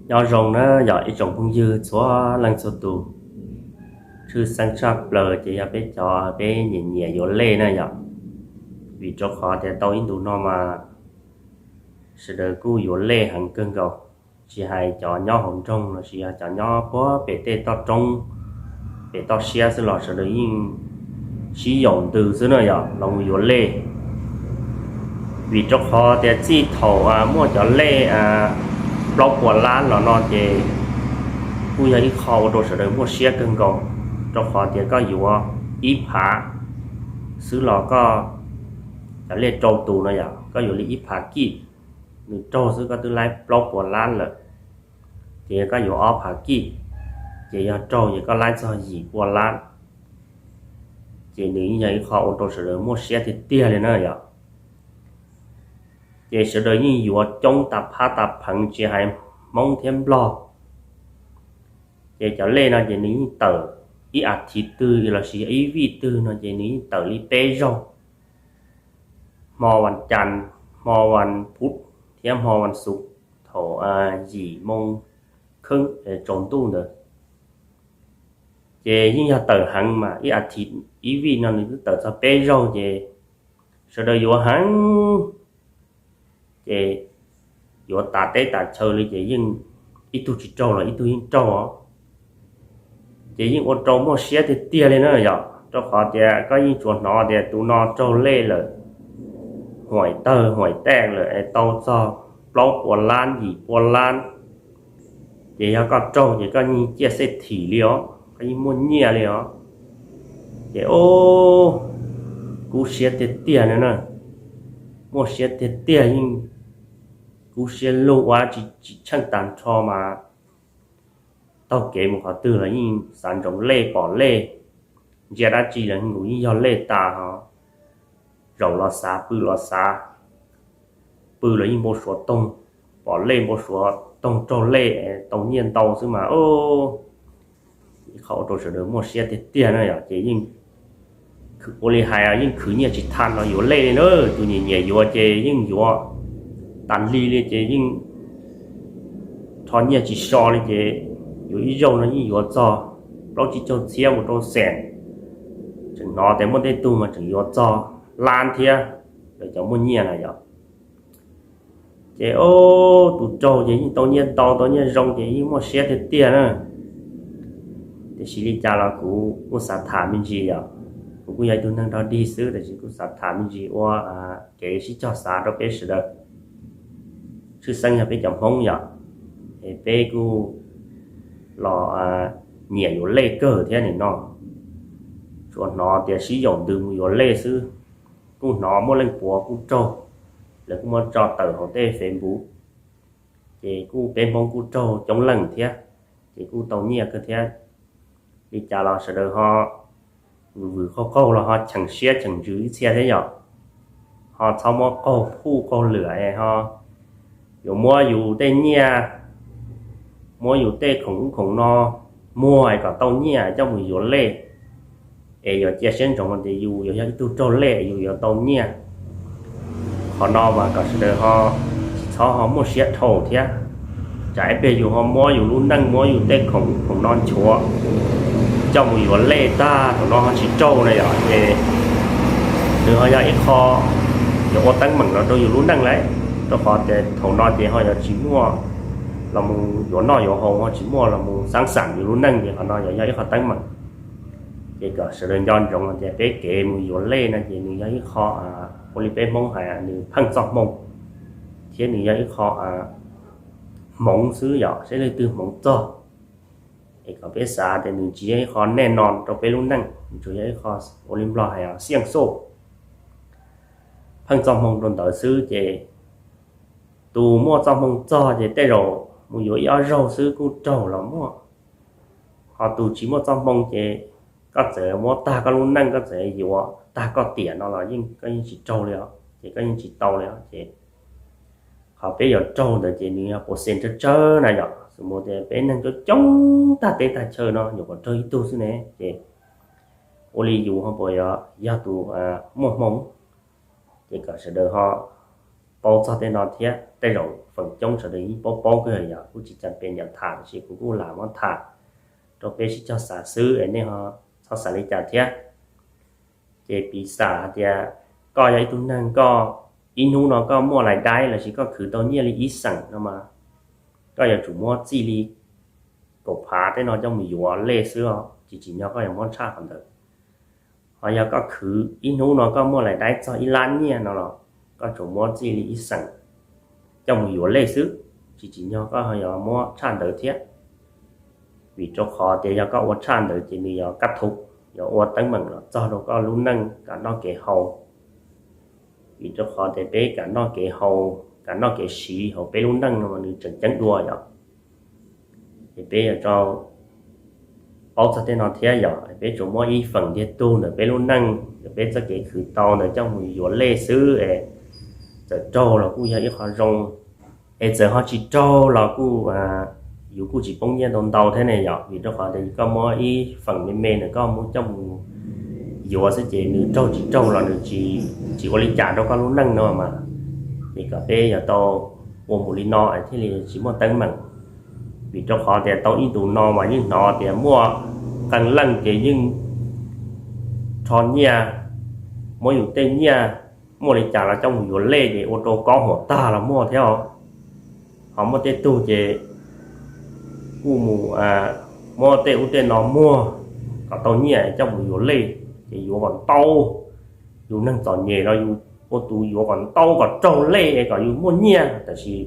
Nyob zoo na yog ib tsoom phooj ywg txhua leej txhua tus, tshwj xeeb tshaj plaws ces yog peb cov peb nyiam nyiam yuav lej na yom. Vim rau qhov tias tau ib ntus no mas sawv daws kuj yuav lej heev kawg nkaus, tsis hais cov nyob hauv nroog los sis yog cov nyob puag pem tej toj roob, pem toj siab xwb los sawv daws yeej sib yaum ntws xwb na yom, los mus yuav lej. Vim rau qhov tias txij thaum muaj cov lej plaub puas lab los no ces kuj yog ib qho ua rau sawv daws muaj siab kawg nkaus, rau qhov tias koj yuav ib phav xwb los koj, cov lej rau tus no yom, koj yuav li ib phav kij, nws raug xwb koj twb laib plaub puas lab lawm. Ces yog koj yuav ob phav kij, ces yog raug ces koj laib txog yim puas lab. Ces nws yeej yog ib qho ua rau sawv daws muaj siab tiag tiag li na yom. Ces sawv daws yeej yuav coob tas phab tas pheev tsis hais Hmoob thiab Nplog. Ces cov lej no ces nws yeej tawm ib as thiv twg los sis yog ib vij twg no ces nws yeej tawm li peb zaug, hmo vas cas, hmo vas phuv thiab hmo vas xuv thaum yim moo kheeb tsaus ntuj ntawd. Ces yeej yog tawm heev mas ib as thiv ib vij no nws twb tawm txog peb zaug ces sawv daws yuav heev, ces yuav tas teb tas chaw li ces yeej ib tug tsis raug los ib tug yeej raug os. Ces yeej ua rau muaj siab tiag tiag li na yom, rau qhov tias koj yeej tsuas hnov tias tus no raug lej lawm, huaim tawg huaim tej lawm es tau txog plaub puas lab yim puas lab. Ces yog koj raug ces koj yeej ciaj xej thim li os, koj yeej muaj nyiaj li os. Ces o, kub siab tiag tiag na, muaj siab tiag tiag, yeej kub siab lug ua tsis tsis tsheej tag nrho mas taug kev mus qhov twg los yeej xav ntsoov lej pom lej, ntsia dab tsi los nkaus yeej yog lej tas ho, zaum los xav pw los xav, pw los yeej npau suav toog, pom lej npau suav toog raug lej tau nyiaj ntau xwb mas o, ib qho ua rau sawv daws muaj siab tiag tiag na yom. Ces yeej ua li hais yeej khwv nyiaj tsis tag no yuav lej li na, tus nyiam nyiam yuav ces yeej yuav tas li li ces yeej rho nyiaj tsis so li ces yuav ib zaug no yeej yuav txog plaub tsib caug txhiab mus rau xees, tseem hnov tias muaj tej tug mas tseem yuav txog lab thiab, cov muaj nyiaj na yom. Ces o, tus raug ces yeej tau nyiaj ntau tau nyiaj zoo ces yeej muaj siab tiag tiag na. Tiam sis li cas los kuv kuj xav tham me ntsis yom, kuv kuj yog ib tug neeg dog dig xwb tiam sis kuj xav tham me ntsis ua kev sib cog xav rau peb sawv daws, tshwj xeeb yog peb cov Hmoob yom, es peb kuj los nyiam yuav lej kawg thiab nim no, tsuas hnov tias sib yaum ntws mus yuav lej xwb. Kuj hnov muaj leej puav kuj raug, lawv kuj muab tso tawm hauv tej Facebook, ces kuj peb Hmoob kuj raug coob leej thiab, ces kuj tau nyiaj kawg thiab. Li cas los sawv daws ho vwm vwm qaug qaug los ho cheem siab cheem ntsws ib txhia thiab yom, ho txhob muab qaug phuj qaug lwam ho yuav muab yus tej nyiaj, muab yus tej khoom ub khoom no muag es kom tau nyiaj coj mus yuav lej, es yuav cia siab ntsoov tias yus yuav yog ib tug raug lej yus yuav tau nyiaj. Qhov no mas kom sawv daws ho tsis txhob ho muaj siab dhau thiab. Tsam ib pliag yus ho muab yus lub neej muab yus tej khoom ub khoom no nchuav coj mus yuav lej tag thaum no ho tsis raug na yom, ces nws ho yog ib qho yuav ua teeb meem los rau yus lub neej lawm, rau qhov tias thaum no ces ho yuav tsis muaj los mus yuav noj yuav haus ho tsis muaj los mus xaab xaam yus lub neej ces qhov no yuav yog ib qho teeb meem. Ces kom sawv daws nco ntsoov tias peb kev mus yuav lej no ces nws yog ib qho ua li peb Hmoob hais nws pheej txoj hmoo, thiab nws yog ib qho hmoov xwb yom, saib leej twg hmoov txog. Es kom peb xav tias nws tsis yog ib qho nej no rau peb lub neej, nws tsuas yog ib qho ua li Nplog hais xiaj xoj, pheej txoj hmoo rau ntawd xwb ces tus muaj txoj hmoo txog ces tej zaum mus yuav ib ob zaug xwb kuj raug los muaj. Ho tus tsis muaj txoj hmoo ces koj txawm muab tag koj lub neej koj txawm yuav tag koj tiam no los yeej koj yeej tsis raug li os, ces koj yeej tsis tau li os. Ces qhov peb yuav raug ntawd ces nws yog percent tsawg tsawg na yom, xws mus tias peb neeg coob coob tag teb tag chaw no nyuam qhuav raug ib tug xwb ne, ces ua li yus ho puas yog tus muaj hmoo. Ces kom sawv daws ho paub txog tej no thiab. Tej zaum feem coob sawv daws yeej paub paub kawg yog kuv tsis cam pes nyam tham, tiam sis kuv kuj lam muab tham rau peb sib cog xav xwb es nej ho txhob xav li cas thiab. Ces piv xam hais tias koj yog ib tug neeg koj ib hnub no koj muaj lais daib lossis koj khwv tau nyiaj li ib xeem no mas koj yuav tsum muab txij li kaum phav tej no coj mus yuav lej xwb os, tsis tsim nyog koj yuav muab tshaj qhov ntawd. Ho yog koj khwv ib hnub no koj muaj lais daib txog ib lab nyiaj no los koj tsuas muab txij li ib xeem coj mus yuav lej xwb, tsis tsim nyog koj yuav muab tshaj ntawd thiab. Vim rau qhov tias yog koj ua tshaj ntawd ces nws yuav kab thum, yuav ua teeb meem los txog rau koj lub neej kam noj kev haus. Vim rau qhov tias peb kam noj kev haus, kam noj kev siv hauv peb lub neej no nws tseem ceeb dua yom. Es peb yuav tsum paub txog tej no thiab yom. Peb tsuas muab ib feem ntiag tug ntawm peb lub neej, ntawm peb txoj kev khwv tau ntawd coj mus yuav lej xwb es txawm raug los kuj yog ib qho zoo, es txawm ho tsis raug los kuj yus kuj tsis poob nyiaj ntau ntau thiab ne yom. Vim rau qhov tias koj muab ib feem me me ntawm koj mus coj mus yuav xwb ces nws raug tsis raug los nws tsis ua li cas rau koj lub neej no mas. Ces kom peb yuav tau ua mus li no thiaj li tsis muaj teeb meem. Vim rau qhov tias tau ib ntus no mas yeej hnov tias muaj qee leej ces yeej rho nyiaj, muab yus tej nyiaj, muaj li cas los coj mus yuav lej ces ua rau kob huam tag los muaj thiab. Ho muaj tej tug ces kuj mus muab tej ub tej no muag kom tau nyiaj coj mus yuav lej, ces yuav kom ntau. Yus neeg txom nyem los yus ua tus yuav kom ntau kom raug lej kom yus muaj nyiaj, tab sis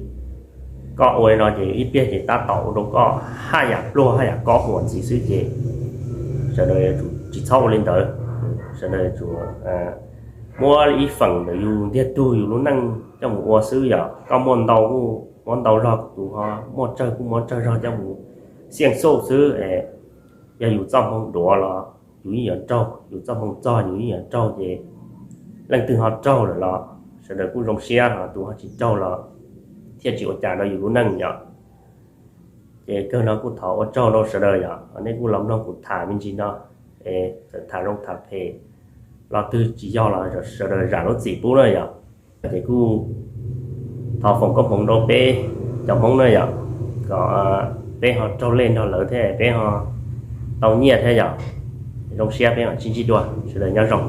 koj ua li no ces ib pliag ces tab tom ua rau koj haj yam pluag haj yam kob huam ntxiv xwb ces sawv daws yuav tsum tsis txhob ua li ntawd. Sawv daws yuav tsum muab ib feem ntawm yus ntiag tug yus lub neej coj mus ua xwb yom. Koj muaj ntau kuj muab ntau zog, tus ho muaj tsawg kuj muab tsawg zog coj mus xiaj xauj xwb. Yog yus txoj hmoo duav los yus yeej yuav raug, yus txoj hmoo txog yus yeej yuav raug ces leej twg ho raug lawm los sawv daws kuj zoo siab, ho tus ho tsis raug los thiaj tsis ua cas rau yus lub neej yom. Ces kawg no kuj thov ua tsaug rau sawv daws yom, nej kuj los mloog kuv tham me ntsis no, es txawm tham zoo tham phem los twg tsis yog los sawv daws zam lub txim pub na yom. Ces kuj thov foom koob hmoov rau peb cov Hmoob na yom, kom peb ho raug lej nrog lawv thiab peb ho tau nyiaj thiab yom. Zoo siab peb mam sib ntsib dua, sawv daws nyob zoo.